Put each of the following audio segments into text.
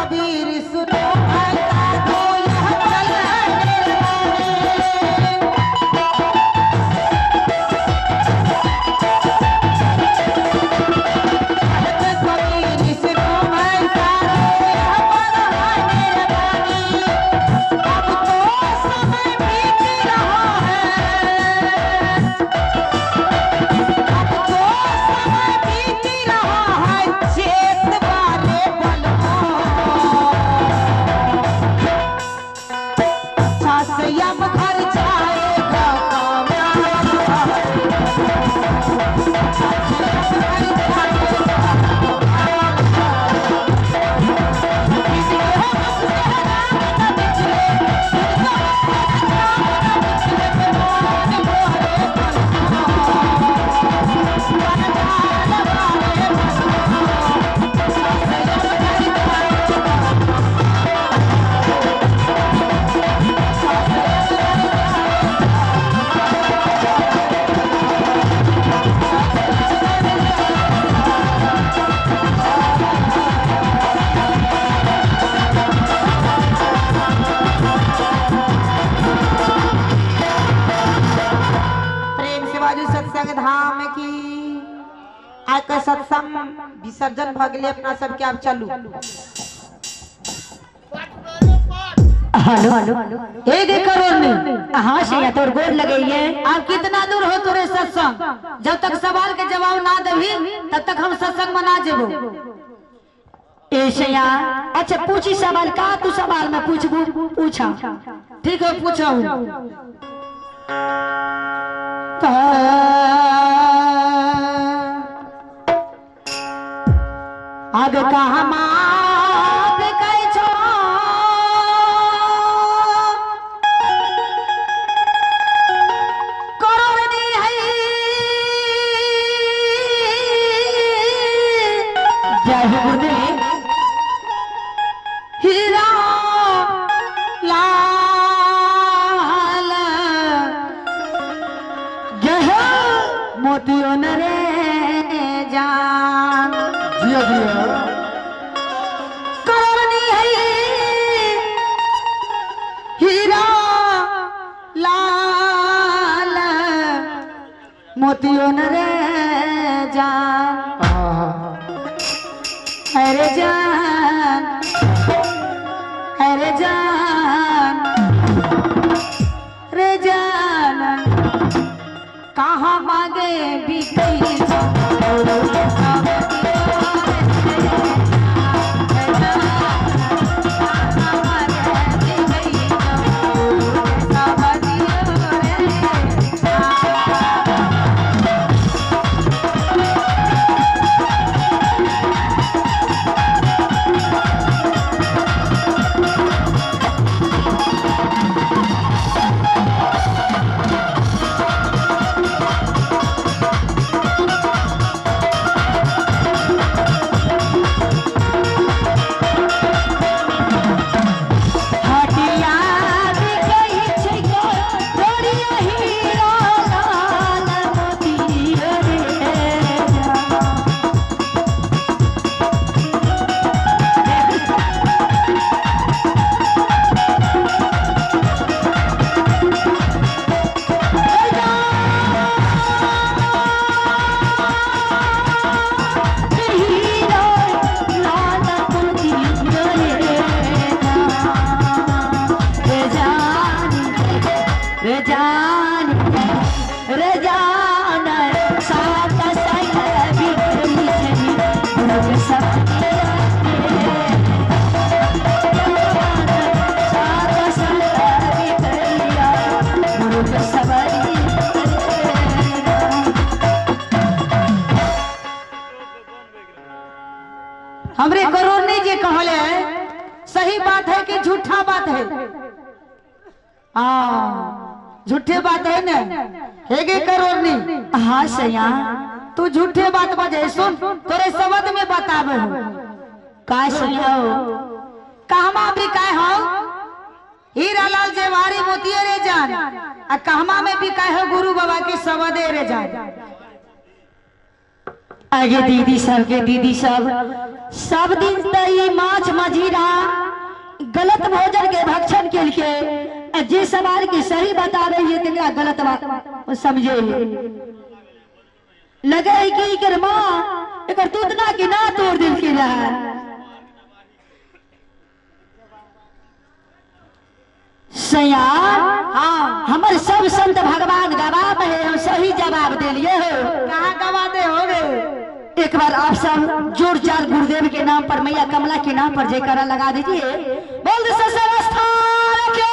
कबीर सुनो भाई साधो यह चलने वाले। कहत कबीर सुनो भाई साधो यह बरहाने वाली। अब तो समय बीत रहा है, अब तो समय बीत रहा है, चेत वाले बलमो। अच्छा से यम घर जाएगा कामयाब, अच्छा से यम घर जाएगा कामयाब। इसके मुख से राम न निकले, इसका राम न निकले, मोहन भोले बलमो। वरदान वाले बलमो, अच्छा से यम घर जाएगा, अच्छा से यम घर जाएगा। प्रेम से बाजू सत्संग धाम की आज का सत्संग विसर्जन भ गेलै अपना सबके, आब चलू। हेलो एक एक करोड़ नहीं। हाँ सैया तोर गोर लगैये। आप कितना दूर हो तोरे सत्संग, जब तक सवाल के जवाब ना देबी तब तक हम सत्संग मना जेबो। ए सैया अच्छा पूछी सवाल का, तू सवाल में पूछबू पूछा। ठीक है पूछा। आग कहाँ बिकै छौ, करोड़नी है। जय हो गुरुदेव। हीरा लाल जय हो मोतियों न रे जान। जिया जिया करोड़नी है हीरा लाल मोतियों न रे जान। अरे जान, अरे जान, रे जान, कहाँ मांगे बिकई। हटिया बिकै छै करोड़िया हीरा लाल मोतियो रे जान। हीरा लाल मोतियो रे जान। रे जान, रे जान, रे जान, सात संग बिखरी छै गुरु के सपना। सात संग बिखरिया गुरु के सवरिया। हमरे करोड़नी जी कहले है, सही बात है कि झूठा बात है? हाँ झूठे बात है ना। हेगे करोड़नी। हाँ सैया तू झूठे बात बजे, सुन तोरे शब्द में बताबे हो। का सैया कहमा बिकाय हो हीरा लाल जेवारी मोतिये रे जान, आ कहमा में बिकाय हो गुरु बाबा के शब्दे रे जान। आगे दीदी सब के दीदी सब सब दिन त ई माछ मझिरा गलत भोजन के भक्षण के लिए जे सवाल के सही बता रही है तेरा गलत बात समझे है। लगे है कि एकर माँ एकर दूधना के ना तोड़ दिल के रहा। सया हाँ हमर सब संत भगवान गवाह है, हम सही जवाब दे लिए हो। कहाँ गवा दे हो रे? एक बार आप सब जोर जार गुरुदेव के नाम पर, मैया कमला के नाम पर जयकारा लगा दीजिए। बोल दे के।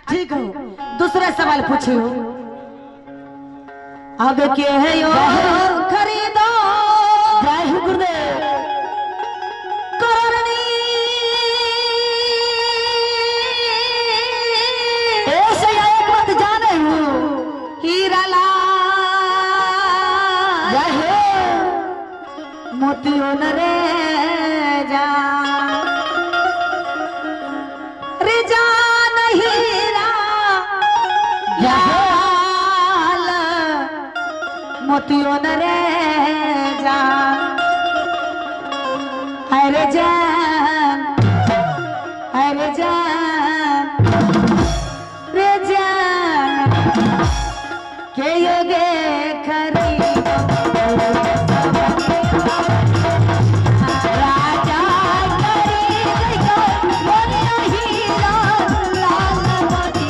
ठीक हो, दूसरा सवाल पूछो। अब के है यो खरीदो जय हो गुरुदेव करनी ऐसे एक बात जाने हूँ हीरा लाल जय हो मोतियों न रे जा रे जान हीरा लाल मोतियों न रे जा अरे जान अरे जान रे जान के योगे खरीदो राजा खरीद मोरिया हीरा लाल मोती।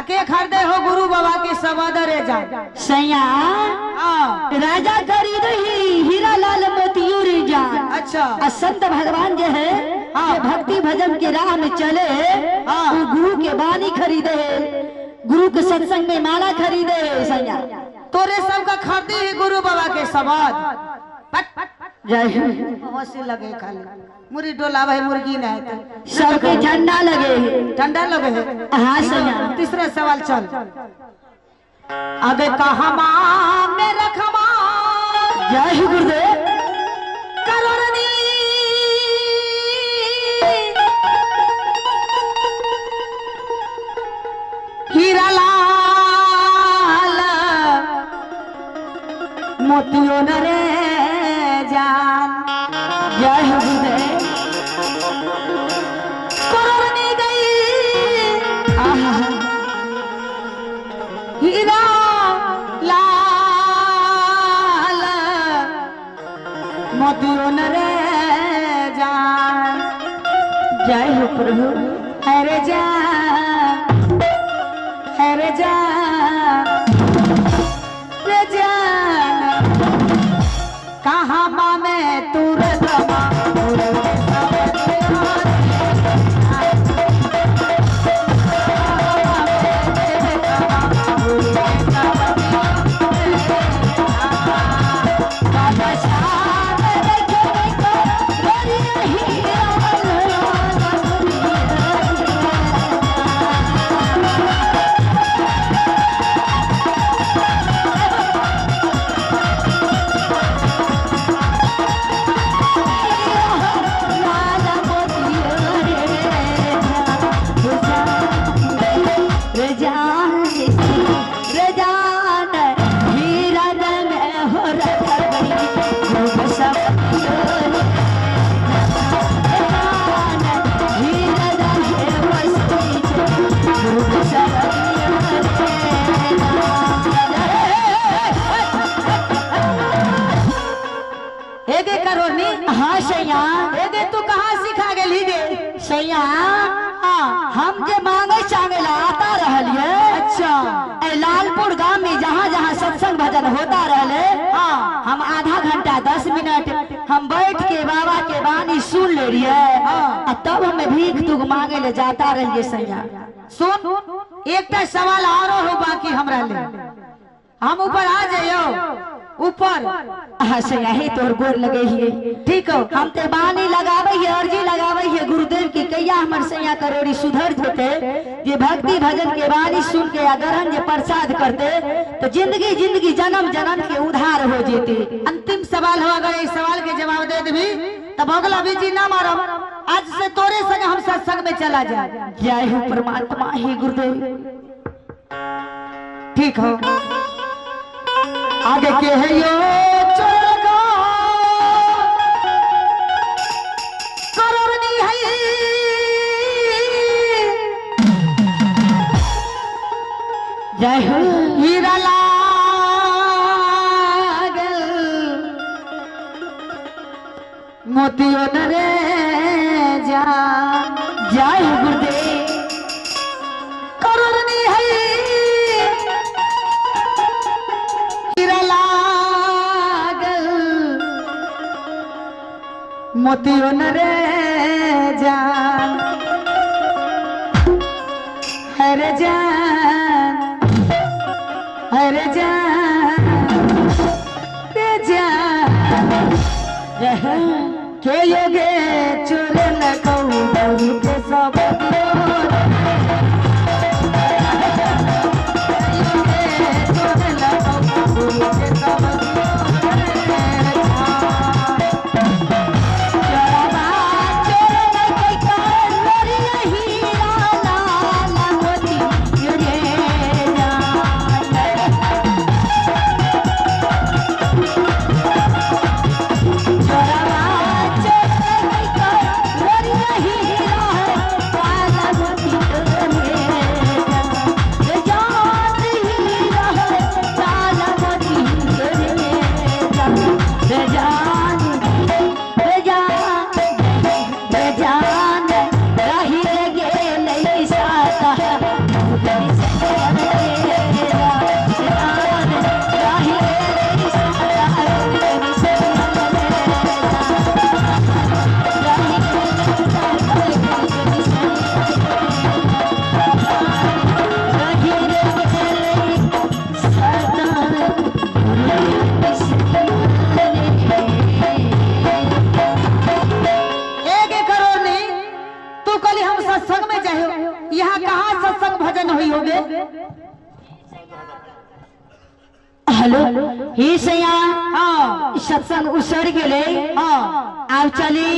के खरीदे हो गुरु बाबा के सवादरे जा सैया राजा खरीद ही हीरा लाल मोतियों रे जान। अच्छा संत भगवान जो है ये भक्ति भजन के राह में चले, वो गुरु के वाणी खरीदे है, गुरु के सत्संग में माला खरीदे है। सैया तोरे सब का खरीदे ही गुरु बाबा के सवाद जय बहुत लगे खाली मुरी डोला भाई मुर्गी नहीं तो सबके ठंडा लगे, ठंडा लगे है। हाँ सैया तीसरा सवाल चल। अबे कहाँ में रखमा जय हो गुरुदेव करोड़नी हीरा लाल मोतियों न रे जान जय हो गुरुदेव करोड़नी गई हीरा लाल मोतियों न रे जान जय हो प्रभु। अरे जान अरे जान रे जान कहाँ माँ में तू रमा हीरा। लालपुर गांव में जहाँ जहाँ सत्संग भजन होता रहे, हम आधा घंटा 10 मिनट हम बैठ के बाबा के वाणी सुन ले रही है, तब हमें भीख तुग मांगे ले जाता रहिए सैया। सुन एक सवाल और हो बाकी हमरा ले, हम ऊपर आ जाइयो ऊपर। हाँ सैया हे तोर गोर लगे ही। ठीक हो, हम ते बानी लगावे है, अर्जी लगावे है गुरुदेव की कैया हमर सैया करोड़ी सुधर जेते, जे भक्ति भजन के वाणी सुन के या ग्रहण जे प्रसाद करते तो जिंदगी जिंदगी जन्म जन्म के उधार हो जेते। अंतिम सवाल हो, अगर इस सवाल के जवाब दे देबी तब अगला बीजी ना मारब, आज से तोरे संग हम सत्संग में चला जाए। जय हो परमात्मा हे गुरुदेव। ठीक हो, आगे के है यो चोरगा करोड़नी है, जय हो हीरा लागल मोतियों न रे जा। जय हो गुरुदेव। करोड़नी है लागल मोतियों न रे जान, हर जान हर जान रे जान के योगे चुरन कहू गुरु के सब हेलो ही सैया सत्संग उसर गेले। आब चली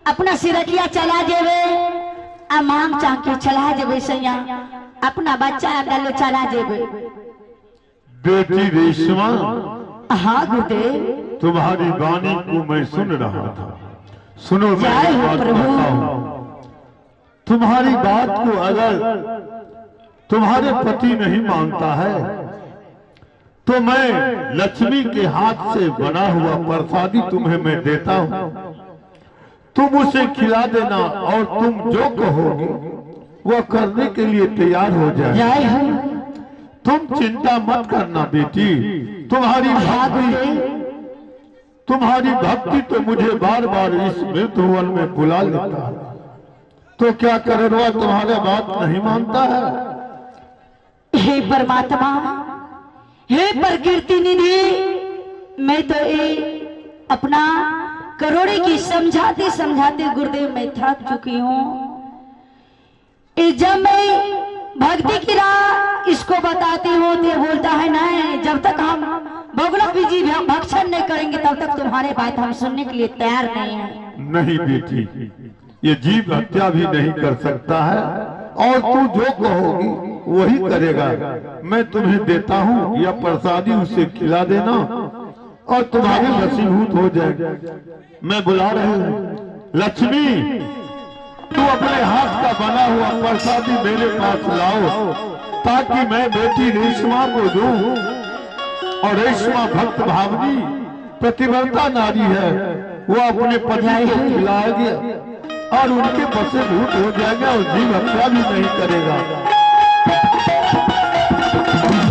अपना सिरकिया चला जेबे आ मांग चाह के चला जेबे सैया, अपना बच्चा अंदर चला जेबे। बेटी रेशमा। हाँ गुरुदेव। तुम्हारी वाणी को मैं सुन रहा था। सुनो मैं बात कहता हूँ, तुम्हारी बात को अगर तुम्हारे पति नहीं मानता है तो मैं लक्ष्मी के हाथ से बना हुआ प्रसादी तुम्हें मैं देता हूँ, तुम उसे खिला देना और तुम जो कहोगे वह करने के लिए तैयार हो जाए। तुम चिंता मत करना बेटी, तुम्हारी भक्ति तो मुझे बार बार इस मृतुवन में बुला लेता है, तो क्या करोड़वा तुम्हारा बात नहीं मानता है? हे परमात्मा, हे प्रकृति निधि, मैं तो ये अपना करोड़े की समझाते समझाते गुरुदेव मैं थक चुकी हूँ। जब मैं भक्ति की राह इसको बताती हूँ तो बोलता है नहीं, जब तक हम भगवत जी भक्षण नहीं करेंगे तब तक तुम्हारे बात हम सुनने के लिए तैयार नहीं है। नहीं बेटी, ये जीव हत्या भी नहीं कर सकता है और तू जो कहोगी वही करेगा। मैं तुम्हें देता हूँ या प्रसादी उसे खिला देना और तुम्हारे वशीभूत हो जाएगा। मैं बुला रही हूँ लक्ष्मी, तू अपने हाथ का बना हुआ प्रसादी मेरे पास लाओ ताकि मैं बेटी रेशमा को दूं। और रेशमा भक्त भावनी प्रतिव्रता नारी है, वो अपने पति को खिलाएगी और उनके वशीभूत हो जाएगा और जीव हत्या भी नहीं करेगा। Thank you.